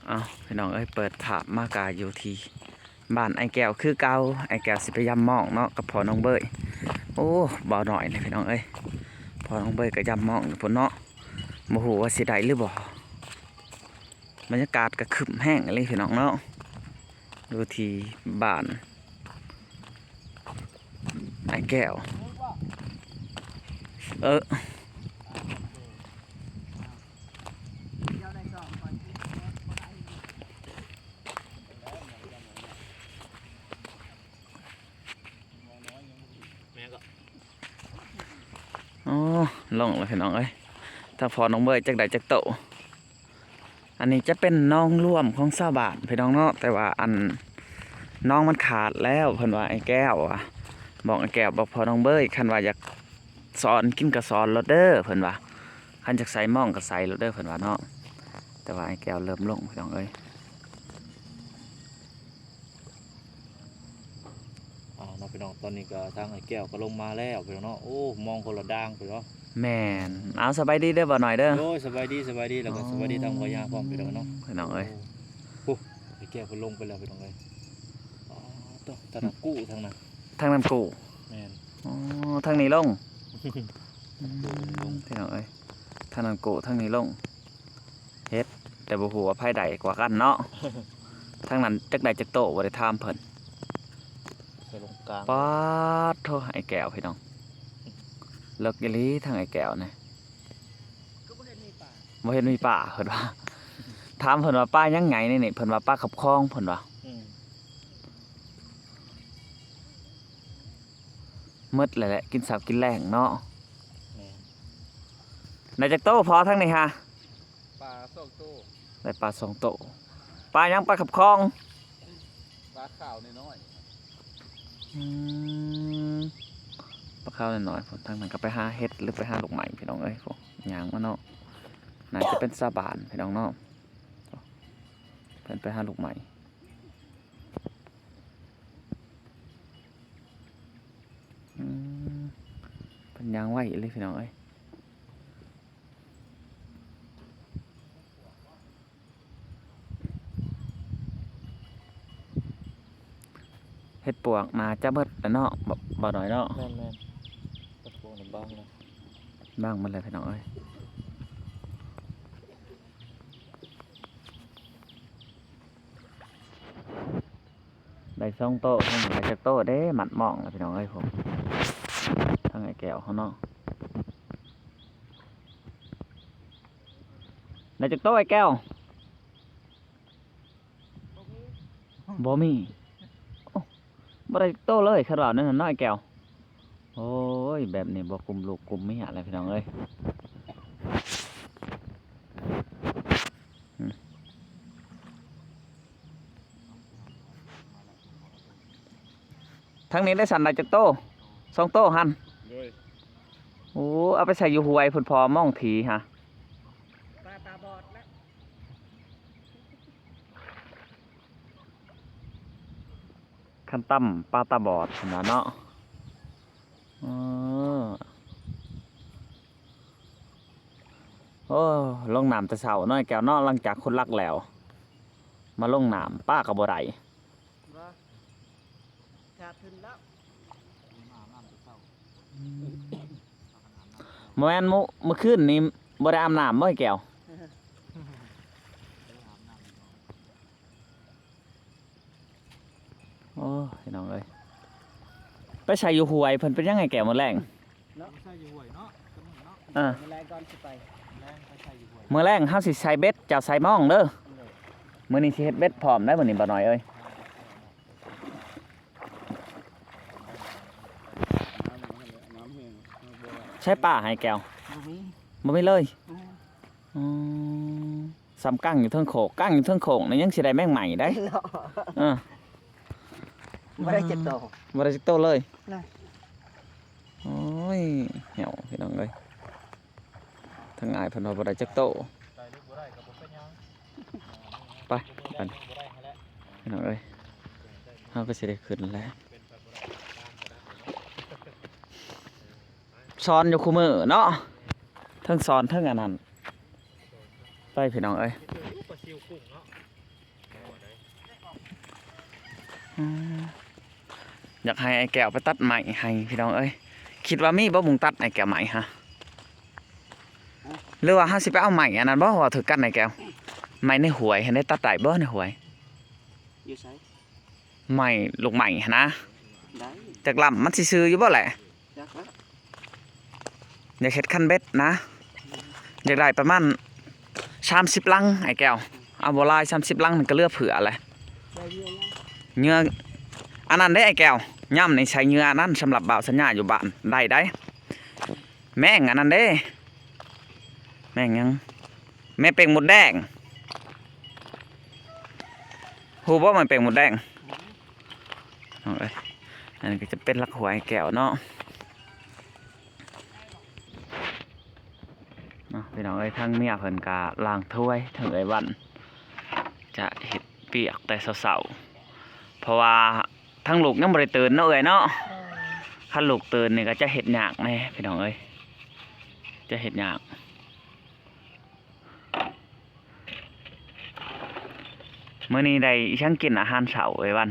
ເອົາ ພີ່ນ້ອງເອີຍ ເປີດພາບມາກະຢູ່ທີ່ບ້ານອ້າຍແກ້ວຄືເກົ່າ. ອ້າຍແກ້ວຊິໄປຢາມມອງເນາະ ກັບພໍ່ນ້ອງເບີຍ. ໂອ້ ບໍ່ໜ້ອຍເລີຍພີ່ນ້ອງເອີຍ, ພໍ່ນ້ອງເບີຍກໍຢາມມອງຢູ່ພຸ້ນເນາະ, ບໍ່ຮູ້ວ່າຊິໄດ້ຫຼືບໍ່. ບັນຍາກາດກໍຄຶມແຮງອີ່ຫຼີພີ່ນ້ອງເນາະ, ຢູ່ທີ່ບ້ານອ້າຍແກ້ວ. ເອີ ໂອ້ ລົງແລ້ວພີ່ນ້ອງເອີຍ, ຖ້າພໍ່ນ້ອງເບີຍຈັກໄດ້ຈັກໂຕ. ອັນນີ້ຈະເປັນໜອງລວມຂອງຊາວບ້ານພີ່ນ້ອງເນາະ, ແຕ່ວ່າອັນໜອງມັນຂາດແລ້ວ ເພິ່ນວ່າ. ອ້າຍແກ້ວວ່າ ບອກອ້າຍແກ້ວ ບອກພໍ່ນ້ອງເບີຍ ຄັນວ່າຢາກສອນກິນກໍສອນໂລດເດີ ເພິ່ນວ່າ, ຄັນຢາກໃສ່ມອງກໍໃສ່ໂລດເດີ ເພິ່ນວ່າເນາະ. ແຕ່ວ່າອ້າຍແກ້ວເລີ່ມລົງພີ່ນ້ອງເອີຍ. ເອົາເນາະພີ່ນ້ອງ, ຕອນນີ້ກໍທາງອ້າຍແກ້ວກໍລົງມາແລ້ວພີ່ນ້ອງເນາະ. ໂອ້ ມອງຄົນລະດ່າງພີ່ນ້ອງ. ແມ່ນ. ເອົາ ສະບາຍດີເດີ ບ່າວນ້ອຍເດີ. ໂດຍ ສະບາຍດີ ສະບາຍດີ ແລ້ວກໍສະບາຍດີທາງພໍ່ຍ່າພ້ອມພີ່ນ້ອງເນາະ. ໂອ້ ພີ່ນ້ອງເອີຍ ໂອ້ ອ້າຍແກ້ວເພິ່ນລົງໄປແລ້ວພີ່ນ້ອງເອີຍ. ອໍ ໂຕ ທາງນັ້ນກູ້ທາງນັ້ນ ທາງນັ້ນກູ້. ແມ່ນ. ອໍ ທາງນີ້ລົງ. ອືມ ພີ່ນ້ອງເອີຍ ທາງນັ້ນກູ້ ທາງນີ້ລົງ. ເຮັດ ແຕ່ບໍ່ຮູ້ວ່າໃຜໄດ້ກວ່າກັນເນາະ. ທາງນັ້ນຈັກໄດ້ຈັກໂຕ ບໍ່ໄດ້ຖາມເພິ່ນ. ສະລົງກາງ ປາດໂທ ອ້າຍແກ້ວພີ່ນ້ອງ, ເລິກອີ່ຫຼີທາງອ້າຍແກ້ວນີ້. ບໍ່ເຫັນມີປາ ເພິ່ນວ່າ. ຖາມເພິ່ນວ່າປາຫຍັງໃຫຍ່ໃນນີ້, ເພິ່ນວ່າປາຂັບຄອງ ເພິ່ນວ່າ. ອືມ ໝົດແລ້ວແຫຼະ ກິນເຊົ້າກິນແລງເນາະ. ແມ່ນ. ໄດ້ຈັກໂຕພໍທາງນີ້ຫາ? ປາສອງໂຕ. ໄດ້ປາສອງໂຕ. ປາຫຍັງ? ປາຂັບຄອງ. ປາຂາວນ້ອຍໆ. ອືມ ປາຂາວນ້ອຍໆ ພຸ້ນ. ທາງນັ້ນກໍໄປຫາເຫັດ ຫຼືໄປຫາລູກໄມ້ພີ່ນ້ອງເອີຍ. ພຸ້ນ ຍ່າງມາເນາະ, ໜ້າຈະເປັນຊາວບ້ານພີ່ນ້ອງເນາະ, ເພິ່ນໄປຫາລູກໄມ້. ອືມ ເພິ່ນຍ່າງໄວອີ່ຫຼີພີ່ນ້ອງເອີຍ. ເຫັດປວກໜ້າຈະເບິດແລ້ວເນາະ ບ່າວນ້ອຍເນາະ. ແມ່ນໆ ເຫັດປວກນີ້ບາງແລ້ວ ບາງໝົດແລ້ວພີ່ນ້ອງເອີຍ. ໄດ້ສອງໂຕ ທາງນີ້ໄດ້ຈັກໂຕເດ້? ມັດມອງແລ້ວພີ່ນ້ອງເອີຍ ທາງອ້າຍແກ້ວເຮົາເນາະ. ໄດ້ຈັກໂຕອ້າຍແກ້ວ? ບໍ່ມີ. ໂອ້ ບໍ່ໄດ້ຈັກໂຕເລີຍ ຄັນວ່າແນວນັ້ນເນາະອ້າຍແກ້ວ. ໂອ້ຍ ແບບນີ້ບໍ່ກຸມລູກກຸມເມຍແລ້ວພີ່ນ້ອງເອີຍ. ທາງນີ້ໄດ້ສັນໄດ້ຈັກໂຕ? ສອງໂຕຫັ້ນ. ໂດຍ. ໂອ້ ເອົາໄປໃສ່ຢູ່ຫ້ວຍພຸ້ນ ພໍມອງຖີຫາ. ປາຕາບອດແລ້ວ. ຄັນຕ່ຳປາຕາບອດພຸ້ນລະເນາະ. ເອີ ໂອ້ ລົງນ້ຳແຕ່ເຊົ້າເນາະ ແກ້ວເນາະ, ຫຼັງຈາກຂຸດຫຼັກແລ້ວ ມາລົງນ້ຳ ປາກໍບໍ່ໄດ້. ບໍ່ ຂາດທຶນແລ້ວ. ບໍ່ແມ່ນ ມື້ ມື້ຄືນນີ້ບໍ່ໄດ້ອາບນ້ຳບໍ່ ແກ້ວ? ໂອ້ຍ ພີ່ນ້ອງເອີຍ ໄປໃສ່ຢູ່ຫ້ວຍເພິ່ນເປັນຫຍັງ ອ້າຍແກ້ວ ມື້ແລງ? ເນາະ ໃສ່ຢູ່ຫ້ວຍເນາະ ເອີ ມື້ແລງກ່ອນຊິໄປ ມື້ແລງໄປໃສ່ຢູ່ຫ້ວຍ ມື້ແລງເຮົາຊິໃສ່ເບັດ ເຈົ້າໃສ່ມອງເດີ. ໂດຍ. ມື້ນີ້ຊິເຮັດເບັດພ້ອມໄດ໋ ມື້ນີ້ ບ່າວນ້ອຍເອີຍ. ໃສ່ປາໃຫ້ແກ້ວ? ບໍ່ມີ ບໍ່ມີເລີຍ. ອືມ ອືມ ສ່ຳກັງຢູ່ເທິງໂຄກ ກັ້ງຢູ່ເທິງໂຄກນີ້ຍັງຊິໄດ້ແມງໄມ້ໄດ໋. ເນາະ ເອີ ບໍ່ໄດ້ຈັກໂຕ ບໍ່ໄດ້ຈັກໂຕເລີຍນະ. ໂອ້ຍ ແຫ້ວ ພີ່ນ້ອງເອີຍ ທາງອ້າຍເພິ່ນວ່າບໍ່ໄດ້ຈັກໂຕ. ໄປ ໄປ ພີ່ນ້ອງເອີຍ ເຮົາກໍຊິໄດ້ຂຶ້ນແລ້ວ. ສອນຢູ່ຄູ່ມື້ເນາະ ເທິງສອນເທິງອັນນັ້ນ. ໄປ ພີ່ນ້ອງເອີຍ. ອືມ ຢາກໃຫ້ອ້າຍແກ້ວໄປຕັດໄມ້ໃຫ້ພີ່ນ້ອງເອີຍ. ຄິດວ່າມີບໍ່ມຸງຕັດອ້າຍແກ້ວໄມ້ຮະ? ຫຼືວ່າເຮົາຊິໄປເອົາໄມ້ອັນນັ້ນບໍ່ ເວົ້າຖືກກັນອ້າຍແກ້ວ? ໄມ້ໃນຫ້ວຍຫັ້ນໄດ້ ຕັດໄດ້ບໍ່ໃນຫ້ວຍ? ຢູ່ໃສ? ໄມ້ລູກໄມ້ຫັ້ນນະ ໄດ້ ຈັກລຳ ມັນຊິຊື່ຢູ່ບໍ່ແຫຼະ? ຈັກລະ ຢາກເຮັດຄັນເບັດນະ ຢາກໄດ້ປະມານສາມສິບລັງອ້າຍແກ້ວ. ເອົາບໍ່ຫຼາຍ ສາມສິບລັງນີ້ກໍເຫຼືອເຟືອແຫຼະ. ໄດ້ເຫຍື່ອຍັງ? ເຫຍື່ອອັນນັ້ນເດ້ອ້າຍແກ້ວ ຍາມນີ້ໃສ່ເຫຍື່ອອັນນັ້ນ ສຳລັບບ່າວສັນຍາຢູ່ບ້ານ ໄດ້ໄດ໋. ແມງອັນນັ້ນເດ້ ແມງຫຍັງ? ແມ່ເປັງມົດແດງ. ຮູ້ບໍ່ແມ່ເປັງມົດແດງ? ນ້ອງເອີຍ ອັນນີ້ກໍຈະເປັນຫຼັກຫ້ວຍແກ້ວເນາະ. ເນາະ ພີ່ນ້ອງເອີຍ ທາງເມຍເພິ່ນກໍລ້າງຖ້ວຍ ທາງເອື້ອຍວັນຈະເຮັດວຽກແຕ່ເຊົ້າໆ ເພາະວ່າທາງລູກຍັງບໍ່ໄດ້ຕື່ນເນາະເອື້ອຍເນາະ. ໂດຍ ຄັນລູກຕື່ນນີ້ກໍຈະເຮັດຍາກແດ່ພີ່ນ້ອງເອີຍ ຈະເຮັດຍາກ. ມື້ນີ້ໄດ້ອີ່ຫຍັງກິນອາຫານເຊົ້າເອື້ອຍວັນ?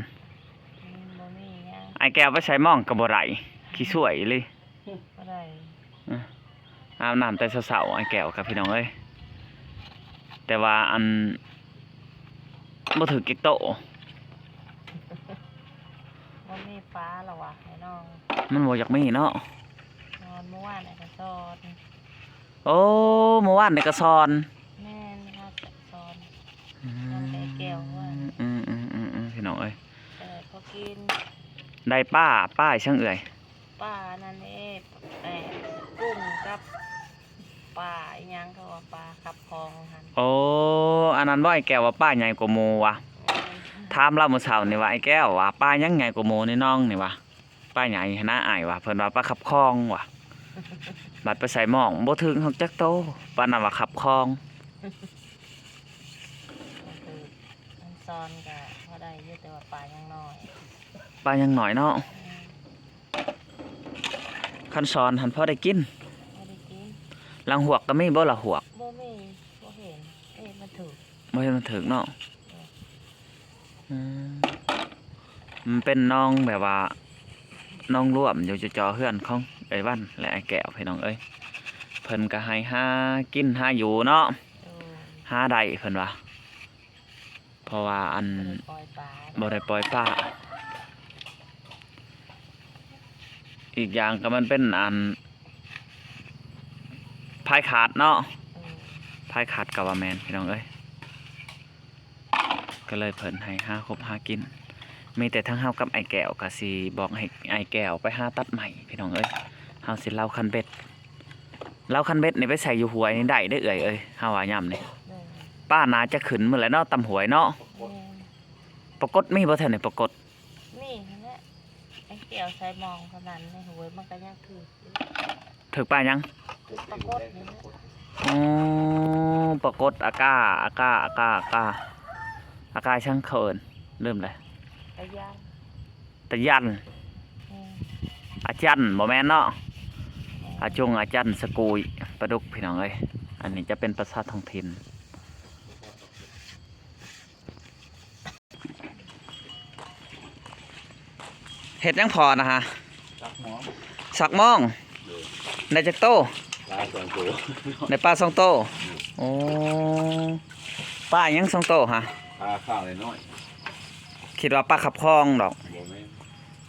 ອືມ ບໍ່ມີຫຍັງ. ອ້າຍແກ້ວໄປໃສ່ໝອງກໍບໍ່ໄດ້ ຂີ້ຊ່ວຍອີ່ຫຼີ. ບໍ່ໄດ້ ອາບນ້ຳແຕ່ເຊົ້າໆ ອ້າຍແກ້ວກັບພີ່ນ້ອງເອີຍ ແຕ່ວ່າອັນ ບໍ່ຖືກຈັກໂຕ. ບໍ່ມີປາລະຫວາ ໄອ້ນ້ອງ ມັນບໍ່ຢາກມີເນາະ. ນອນ ມື້ວານນີ້ກໍສອນ. ໂອ້ ມື້ວານນີ້ກໍສອນ. ແມ່ນ ເຮົາສອນ ອືມ ນອນແຕ່ແກ້ວວ່າ ອືມໆໆໆ ພີ່ນ້ອງເອີຍ ເອີ ພໍກິນ. ໄດ້ປາ ປາອີ່ຫຍັງເອື້ອຍ? ປານັ້ນເດ້ ເອີ ກຸ້ງກັບປາອີ່ຫຍັງ ເຂົາວ່າປາຂັບຄອງຫັ້ນ. ໂອ້ ອັນນັ້ນບໍ່ ອ້າຍແກ້ວວ່າປາໃຫຍ່ກວ່າໝູ່ຫວາ. ແມ່ນ ຖາມລາວມື້ເຊົ້ານີ້ວ່າ ອ້າຍແກ້ວວ່າ ປາຫຍັງໃຫຍ່ກວ່າໝູ່ໃນໜອງນີ້ຫວາ? ປາໃຫຍ່ຫັ້ນນະອ້າຍວ່າ ເພິ່ນວ່າປາຂັບຄອງວ່າ. ບັດໄປໃສ່ໝອງບໍ່ຖືກຮອກຈັກໂຕ ປານນັ້ນວ່າຂັບຄອງ. ມັນຄືມັນຊອນກະພໍໄດ້ຢູ່ ແຕ່ວ່າປາຍັງນ້ອຍ ປາຍັງນ້ອຍເນາະ. ອືມ ຄັນຊອນຫັ້ນພໍໄດ້ກິນ ພໍໄດ້ກິນ. ຫຼັງຫວກກໍມີບໍ່ລະຫວກ? ບໍ່ມີ ບໍ່ເຫັນ. ເອີ ມັນຖືກ ບໍ່ເຫັນມັນຖືກເນາະ. ອືມ ມັນເປັນໜອງແບບວ່າ ໜອງລວມຢູ່ຈໍ່ໆ ເຮືອນຂອງເອື້ອຍວັນ ແລະ ອ້າຍແກ້ວ ພີ່ນ້ອງເອີຍ. ເພິ່ນກໍໃຫ້ຫາກິນຫາຢູ່ເນາະ. ໂດຍ ຫາໄດ້ເພິ່ນວ່າ ເພາະວ່າອັນ ບໍ່ໄດ້ປ່ອຍປາ ບໍ່ໄດ້ປ່ອຍປາ. ອີກຢ່າງກໍມັນເປັນອັນ ພາຍຂາດເນາະ. ເອີ ພາຍຂາດກໍວ່າແມ່ນ ພີ່ນ້ອງເອີຍ. ກໍເລີຍເພິ່ນໃຫ້ຫາຄົບຫາກິນ. ມີແຕ່ທາງເຮົາກັບອ້າຍແກ້ວກໍຊິບອກໃຫ້ອ້າຍແກ້ວໄປຫາຕັດໄມ້ ພີ່ນ້ອງເອີຍ. ເຮົາຊິເລົ່າຄັນເບັດ ເລົ່າຄັນເບັດນີ້ໄປໃສ່ຢູ່ຫ້ວຍນີ້ໄດ້ເດ້ເອື້ອຍເອີຍ. ເຮົາວ່າຍາມນີ້ ໂດຍ ປາໜ້າຈະຂຶ້ນໝົດແຫຼະເນາະ ຕາມຫ້ວຍເນາະ. ແມ່ນ ປາກົດມີບໍ່ແຖວນີ້ ປາກົດ? ມີຫັ້ນແຫຼະ ໄອ້ແກ້ວໃສ່ມອງເທົ່ານັ້ນ ໃນຫ້ວຍມັນກໍຍັງຖືກຢູ່. ຖືກປາຫຍັງ? ຖືກປາກົດນີ້ແຫຼະ. ອໍ ປາກົດ ອາກາ ອາກາ ອາກາ ອາກາ ອາກາຫຍັງເຂົາເອີ້ນ? ລືມແລ້ວ. ຕາຢ້ານ ຕາຢ້ານ. ອືມ ອາຈັນບໍ່ແມ່ນເນາະ. ແມ່ນ ອາຈົງ ອາຈັນ ສະກຸຍ ປາດຸກ ພີ່ນ້ອງເອີຍ. ອັນນີ້ຈະເປັນພາສາທ້ອງຖິ່ນ. ເຮັດຫຍັງພໍ່ນະຮະ? ສັກມອງ ສັກມອງ. ໂດຍ ໄດ້ຈັກໂຕ? ປາສອງໂຕ ໄດ້ປາສອງໂຕ. ໂອ້ ປາຫຍັງສອງໂຕຮະ? ປາຂາວນ້ອຍໆ. ຄິດວ່າປາຂັບຄອງດອກ. ບໍ່ແມ່ນ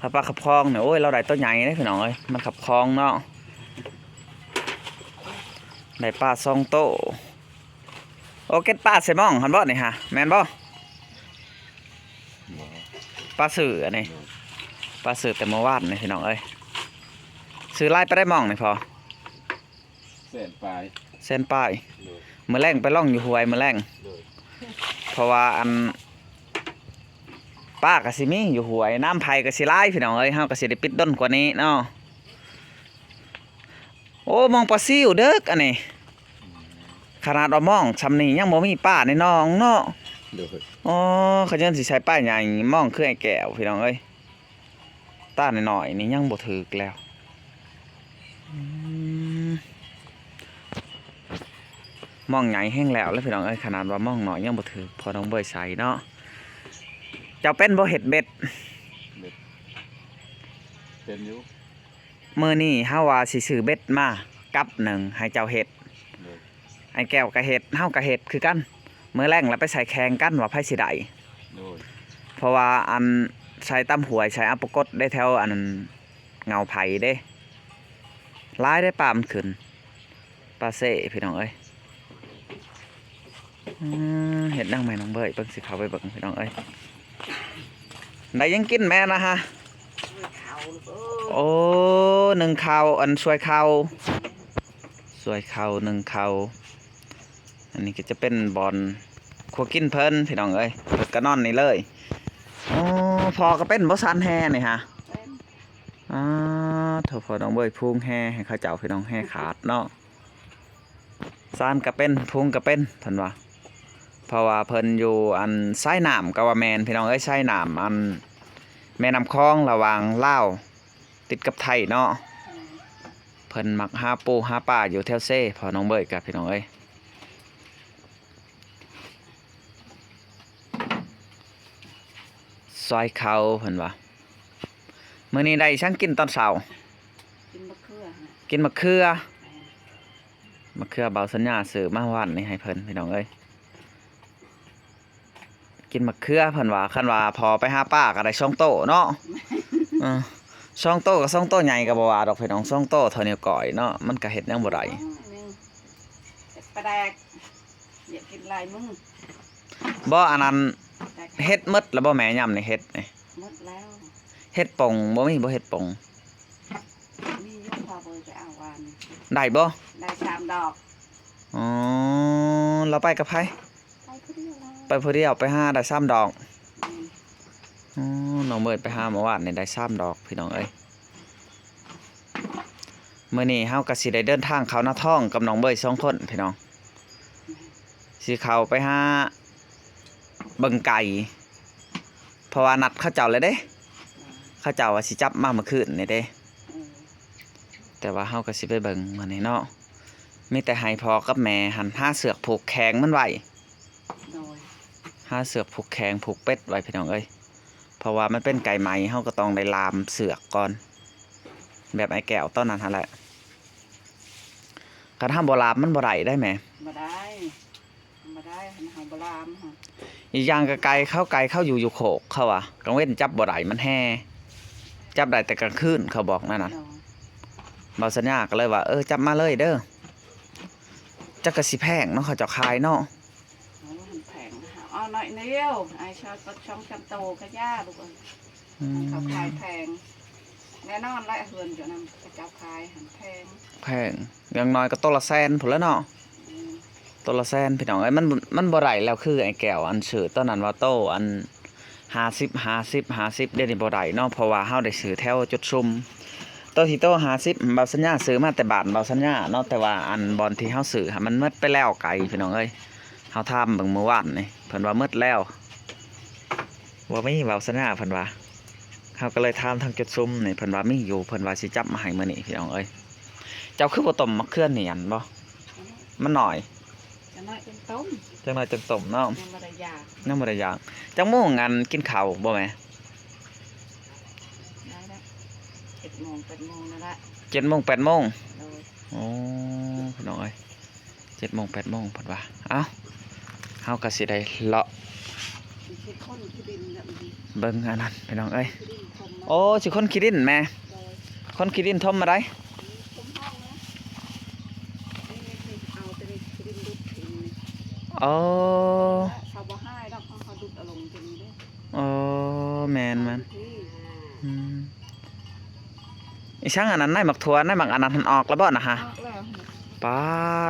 ຖ້າປາຂັບຄອງນີ້ ໂອ້ຍ ລາວໄດ້ໂຕໃຫຍ່ເດ້ພີ່ນ້ອງເອີຍ. ມັນຂັບຄອງເນາະ ໄດ້ປາສອງໂຕ. ໂອ ເກັດປາໃສ່ມອງຫັ້ນບໍ່ນີ້ຮະ ແມ່ນບໍ່? ບໍ່ ປາຊື້ອັນນີ້ ໂດຍ ປາຊື້ແຕ່ມື້ວານນີ້ພີ່ນ້ອງເອີຍ. ຊື້ຫຼາຍປານໃດມອງນີ້ພໍ່? ແສນປາຍ ແສນປາຍ. ໂດຍ ມື້ແລງໄປລ່ອງຢູ່ຫ້ວຍມື້ແລງ. ໂດຍ ເພາະວ່າອັນ ປາກໍຊິມີຢູ່ຫ້ວຍ ນ້ຳໄຜ່ກໍຊິຫຼາຍພີ່ນ້ອງເອີຍ. ເຮົາກໍຊິໄດ້ປິດດົນກວ່ານີ້ເນາະ. ໂອ້ ມອງປາຊິວເດີກອັນນີ້. ອືມ ຂະໜາດວ່າມອງຊ່ຳນີ້ຍັງບໍ່ມີປາໃນໜອງເນາະ. ໂດຍ ອໍ ຂະເຈົ້າຊິໃສ່ປາໃຫຍ່ ມອງຄືອ້າຍແກ້ວ ພີ່ນ້ອງເອີຍ. ຕານ້ອຍໆນີ້ຍັງບໍ່ຖືກແລ້ວ. ອືມ ມອງໃຫຍ່ແຮງແລ້ວແຫຼະພີ່ນ້ອງເອີຍ, ຂະໜາດວ່າມອງນ້ອຍຍັງບໍ່ຖືກ ພໍນ້ອງເບີຍໃສ່ເນາະ. ເຈົ້າເປັນບໍ່ເຮັດເບັດ? ເປັນຢູ່. ມື້ນີ້ເຮົາວ່າຊິຊື້ເບັດມາກັບໜຶ່ງໃຫ້ເຈົ້າເຮັດ. ໂດຍ. ອ້າຍແກ້ວກໍເຮັດ ເຮົາກໍເຮັດຄືກັນ. ມື້ແລງລະໄປໃສ່ແຂ່ງກັນວ່າໃຜຊິໄດ້. ໂດຍ. ເພາະວ່າອັນໃສ່ຕາມຫ້ວຍ ໃສ່ອາປະກົດເດ້ ແຖວອັນເຫງົາໄຜ່ເດ້ ຫຼາຍເດ້ ປາມັນຂຶ້ນ. ປາເຊພີ່ນ້ອງເອີຍ. ອືມ ເຮັດຫຍັງແມ່ນ້ອງເບີຍ? ເບິ່ງ ຊິເຂົ້າໄປເບິ່ງພີ່ນ້ອງເອີຍ. ໄດ້ຫຍັງກິນແມ່ນະຮະ? ໂອ້ ໜຶ້ງເຂົ້າ ອັນ ຊ່ວຍເຂົ້າ ຊ່ວຍເຂົ້າ ໜຶ້ງເຂົ້າ. ອັນນີ້ກໍຈະເປັນບ່ອນຄົວກິນເພິ່ນພີ່ນ້ອງເອີຍ, ເພິ່ນກໍນອນນີ້ເລີຍ. ໂອ້ ພໍ່ກໍເປັນບໍ່? ຊານແຮ່ນີ້ຮະ? ເປັນ. ອາ ໂທ້ ພໍ່ນ້ອງເບີຍ ພຸງແຮ່ໃຫ້ເຂົາເຈົ້າພີ່ນ້ອງ, ແຮ່ຂາດເນາະ. ຊານກະເປັນ ພຸງກະເປັນ ເພິ່ນວ່າ. ເພາະວ່າເພິ່ນຢູ່ອັນຊາຍນ້ຳ ກະວ່າແມ່ນພີ່ນ້ອງເອີຍ, ຊາຍນ້ຳ ອັນ ແມ່ນ້ຳຂອງລະຫວ່າງລາວຕິດກັບໄທເນາະ. ເພິ່ນມັກຫາປູຫາປາຢູ່ແຖວເຊ ພໍ່ນ້ອງເບີຍກະ ພີ່ນ້ອງເອີຍ. ຊອຍເຂົ້າ ເພິ່ນວ່າ. ມື້ນີ້ໄດ້ຫຍັງກິນຕອນເຊົ້າ? ກິນໝາກເຂືອ. ກິນໝາກເຂືອ. ແມ່ນ. ໝາກເຂືອເບົາສັນຍາຊື້ມາວານນີ້ໃຫ້ເພິ່ນ ພີ່ນ້ອງເອີຍ. ກິນໝາກເຂືອ ເພິ່ນວ່າ. ຄັນວ່າພໍ່ໄປຫາປາກໍໄດ້ສອງໂຕເນາະ. ເອີ ສອງໂຕກໍສອງໂຕໃຫຍ່ ກໍບໍ່ວ່າດອກພີ່ນ້ອງ, ສອງໂຕເທົ່ານິ້ວກ້ອຍເນາະ ມັນກໍເຮັດຫຍັງບໍ່ໄດ້. ປາແດກ ຢາກກິນຫຼາຍມື້. ບໍ່ ອັນນັ້ນ ເຮັດໝົດແລ້ວບໍ່ແມ່? ຍາມນີ້ເຮັດນີ້ ໝົດແລ້ວ. ເຮັດປົງບໍ່ມີບໍ່? ເຮັດປົງ ມີຢູ່ ພາເບີຍໄປເອົາວານນີ້. ໄດ້ບໍ່? ໄດ້ສາມດອກ. ອໍ ລາວໄປກັບໃຜ? ໄປຜູ້ດຽວ. ໄປຜູ້ດຽວ ໄປຫາໄດ້ສາມດອກ. ແມ່ນ. ອໍ ນ້ອງເບີຍໄປຫາເມື່ອວານນີ້ໄດ້ສາມດອກ ພີ່ນ້ອງເອີຍ. ມື້ນີ້ເຮົາກໍຊິໄດ້ເດີນທາງເຂົ້ານາທອງກັບນ້ອງເບີຍສອງຄົນພີ່ນ້ອງ, ຊິເຂົ້າໄປຫາເບິ່ງໄກ່ ເພາະວ່ານັດເຂົາເຈົ້າແລ້ວເດ້, ເຂົາເຈົ້າວ່າຊິຈັບມາມື້ຄືນນີ້ເດ້. ແຕ່ວ່າເຮົາກໍຊິໄປເບິ່ງມື້ນີ້ເນາະ, ມີແຕ່ໃຫ້ພໍ່ກັບແມ່ຫັ້ນຫາເຊືອກຜູກແຂ້ງມັນໄວ້. ໂດຍ. ຫາເຊືອກຜູກແຂ້ງຜູກເປັດໄວ້ ພີ່ນ້ອງເອີຍ, ເພາະວ່າມັນເປັນໄກ່ໃໝ່ ເຮົາກໍຕ້ອງໄດ້ລ່າມເຊືອກກ່ອນ ແບບອ້າຍແກ້ວຕອນນັ້ນຫັ້ນແຫຼະ. ຄັນເຮົາບໍ່ລ່າມມັນບໍ່ໄດ້ໄດ໋ແມ່. ບໍ່ໄດ້ ບໍ່ໄດ້ ຄັນເຮົາບໍ່ລ່າມ. ອີກຢ່າງກໍໄກ່ເຂົາ ໄກ່ເຂົາຢູ່ ຢູ່ໂຄກ ເຂົາວ່າກາງເວັນຈັບບໍ່ໄດ້ ມັນແຮ່, ຈັບໄດ້ແຕ່ກາງຄືນ ເຂົາບອກແນວນັ້ນ. ໂດຍ. ເບົາສັນຍາກໍເລີຍວ່າ ເອີ ຈັບມາເລີຍເດີ. ຈັກກະຊິແພງເນາະ ເຂົາເຈົ້າຂາຍເນາະ. ໂອ້ ມັນແພງ. ເອົາໜ້ອຍດຽວ ອ້າຍຊາວກໍຊ່ອງຈຳໂຕກະຢ່າລູກເອີຍ. ອືມ. ເຂົາຂາຍແພງ ແນ່ນອນແຫຼະ ເຮືອນເຈົ້ານັ້ນ ເຂົາເຈົ້າຂາຍຫັ້ນແພງ. ແພງ. ຢ່າງໜ້ອຍກໍໂຕລະແສນພຸ້ນແຫຼະເນາະ. ອືມ. ໂຕລະແສນ ພີ່ນ້ອງເອີຍ. ມັນ ມັນບໍ່ໄດ້ແລ້ວ ຄືໄອ້ແກ້ວອັນຊື້ຕອນນັ້ນວ່າ ໂຕອັນ ຫ້າສິບ ຫ້າສິບ ຫ້າສິບ ດຽວນີ້ບໍ່ໄດ້ເນາະ ເພາະວ່າເຮົາໄດ້ຊື້ແຖວຈຸດຊຸມ. ໂຕທີ່ໂຕຫ້າສິບ ເບົາສັນຍາຊື້ມາແຕ່ບ້ານເບົາສັນຍາເນາະ, ແຕ່ວ່າອັນບ່ອນທີ່ເຮົາຊື້ຫັ້ນ ມັນໝົດໄປແລ້ວໄກ່ ພີ່ນ້ອງເອີຍ. ເຮົາຖາມເບິ່ງມື້ວານນີ້ ເພິ່ນວ່າໝົດແລ້ວ ບໍ່ມີ ເບົາສັນຍາເພິ່ນວ່າ. ເຮົາກໍເລີຍຖາມທາງຈຸດຊຸມນີ້ ເພິ່ນວ່າມີຢູ່ ເພິ່ນວ່າຊິຈັບມາໃຫ້ມື້ນີ້ ພີ່ນ້ອງເອີຍ. ເຈົ້າຄືບໍ່ຕົ້ມໝາກເຂືອໜຽນບໍ່? ມັນໜ້ອຍ. ຈັກໜ້ອຍຈັ່ງຕົ້ມ ຈັກໜ້ອຍຈັ່ງຕົ້ມເນາະ. ຍັງບໍ່ໄດ້ຢາກ ຍັງບໍ່ໄດ້ຢາກ. ຈັກໂມງອັນກິນເຂົ້າບໍ່ແມ່? ໄດ້ລະ ເຈັດໂມງ ແປດໂມງນັ້ນລະ. ເຈັດໂມງ ແປດໂມງ. ໂດຍ. ໂອ້ ພີ່ນ້ອງເອີຍ ເຈັດໂມງ ແປດໂມງເພິ່ນວ່າ. ເອົ້າ ເຮົາກໍຊິໄດ້ເລາະ ຊິຂົນຂີ້ດິນແລ້ວ ເບິ່ງອັນນັ້ນ ພີ່ນ້ອງເອີຍ. ໂອ້ ຊິຂົນຂີ້ດິນແມ່. ໂດຍ. ຂົນຂີ້ດິນຖົມມາໃດ? ຖົມຫ້ອງນະ. ນີ້ໆ ເອົາແຕ່ນີ້ຂີ້ດິນດຸດຖິ້ມນີ້. ອໍ ເຂົາບໍ່ຮ້າຍດອກ ເຂົາດຸດເອົາລົງຕົວນີ້ເດ້. ອໍ ແມ່ນໆ. ອືມ. ອີຫຍັງອັນນັ້ນ ໃນໝາກຖົ່ວ ໃນໝາກອັນນັ້ນ ມັນອອກແລ້ວບໍ່ນະຮະ? ອອກແລ້ວ. ປາ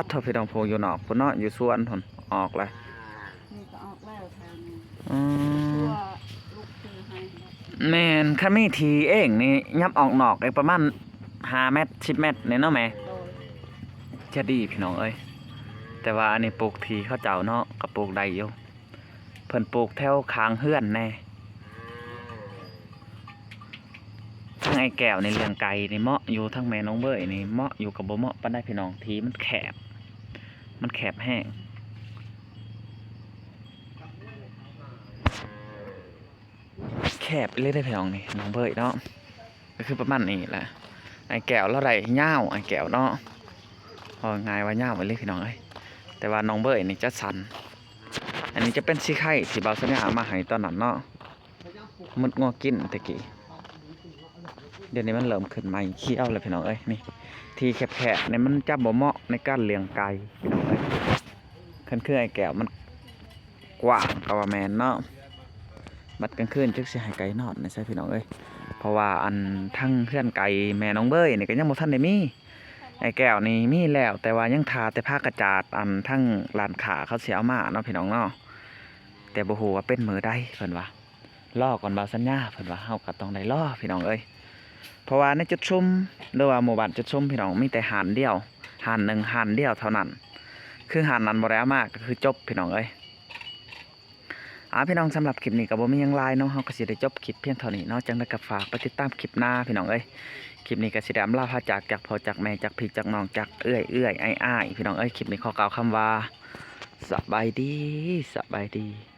ດໂທ້ ພີ່ນ້ອງ ຜູ້ຢູ່ນອກພຸ້ນເນາະ ຢູ່ສວນພຸ້ນ ອອກແລ້ວ. ນີ້ກໍອອກແລ້ວແຖວນີ້. ອືມ. ທົ່ວລູກທີ່ໃຫ້. ແມ່ນ ຄັນມີທີ່ເອງນີ້ ຫຍັບອອກນອກອີກປະມານຫ້າແມັດ ສິບແມັດນີ້ເນາະແມ່. ໂດຍ. ຈະດີ ພີ່ນ້ອງເອີຍ. ແຕ່ວ່າອັນນີ້ປູກທີ່ເຂົາເຈົ້າເນາະ ກໍປູກໄດ້ຢູ່. ເພິ່ນປູກແຖວຂ້າງເຮືອນແດ່. ທາງອ້າຍແກ້ວນີ້ ລ້ຽງໄກ່ນີ້ເໝາະຢູ່, ທາງແມ່ນ້ອງເບີຍນີ້ເໝາະຢູ່ ກໍບໍ່ເໝາະປານໃດພີ່ນ້ອງ, ທີ່ມັນແຄບ. ມັນແຄບແຮງ ແຄບອີ່ຫຼີເດ້ພີ່ນ້ອງນີ້ ນ້ອງເບີຍເນາະ ກໍຄືປະມານນີ້ແຫຼະ. ອ້າຍແກ້ວລາວໄດ້ຍາວ ອ້າຍແກ້ວເນາະ ເວົ້າງ່າຍວ່າຍາວອີ່ຫຼີພີ່ນ້ອງເອີຍ ແຕ່ວ່ານ້ອງເບີຍນີ້ຈະສັ້ນ. ອັນນີ້ຈະເປັນສີໄຄທີ່ບ່າວສັນຍາເອົາມາໃຫ້ຕອນນັ້ນເນາະ ໝົດງົວກິນແຕ່ກີ້. ດຽວນີ້ມັນເລີ່ມຂຶ້ນໃໝ່ຂຽວແລ້ວພີ່ນ້ອງເອີຍ. ນີ້ ທີ່ແຄບໆນີ້ມັນຈະບໍ່ເໝາະໃນການລ້ຽງໄກ່ພີ່ນ້ອງເອີຍ. ຄັນຄືອ້າຍແກ້ວມັນກວ້າງກໍວ່າແມ່ນເນາະ ບັດກາງຄືນຈັກຊິໃຫ້ໄກ່ນອນໃນໃສພີ່ນ້ອງເອີຍ. ເພາະວ່າອັນທັງເຮືອນໄກ່ແມ່ນ້ອງເບີຍນີ້ກໍຍັງບໍ່ທັນໄດ້ມີ. ອ້າຍແກ້ວນີ້ມີແລ້ວ ແຕ່ວ່າຍັງຖ້າແຕ່ຜ້າກະຈາດ ອັນທາງຮ້ານຄ້າເຂົາຊິເອົາມາເນາະພີ່ນ້ອງເນາະ ແຕ່ບໍ່ຮູ້ວ່າເປັນມື້ໃດເພິ່ນວ່າ. ລໍກ່ອນບ່າວສັນຍາ ເພິ່ນວ່າ ເຮົາກໍຕ້ອງໄດ້ລໍພີ່ນ້ອງເອີຍ. ເພາະວ່າໃນຈຸດຊຸມ ຫຼືວ່າໝູ່ບ້ານຈຸດຊຸມພີ່ນ້ອງ ມີແຕ່ຮ້ານດຽວ ຮ້ານໜຶ່ງຮ້ານດຽວເທົ່ານັ້ນ ຄືຮ້ານນັ້ນບໍ່ໄດ້ເອົາມາກໍຄືຈົບພີ່ນ້ອງເອີຍ. ອ່າ ພີ່ນ້ອງ ສຳລັບຄລິບນີ້ກໍບໍ່ມີຫຍັງຫຼາຍເນາະ ເຮົາກໍຊິໄດ້ຈົບຄລິບພຽງເທົ່ານີ້ເນາະ. ຈັ່ງໃດກໍຝາກໄປຕິດຕາມຄລິບໜ້າພີ່ນ້ອງເອີຍ. ຄລິບນີ້ກໍຊິໄດ້ອຳລາພາຈາກ ຈາກພໍ່ຈາກແມ່ ຈາກພີ່ຈາກນ້ອງ ຈາກເອື້ອຍເອື້ອຍອ້າຍອ້າຍ ພີ່ນ້ອງເອີຍ. ຄລິບນີ້ຂໍກ່າວຄຳວ່າ ສະບາຍດີ ສະບາຍດີ.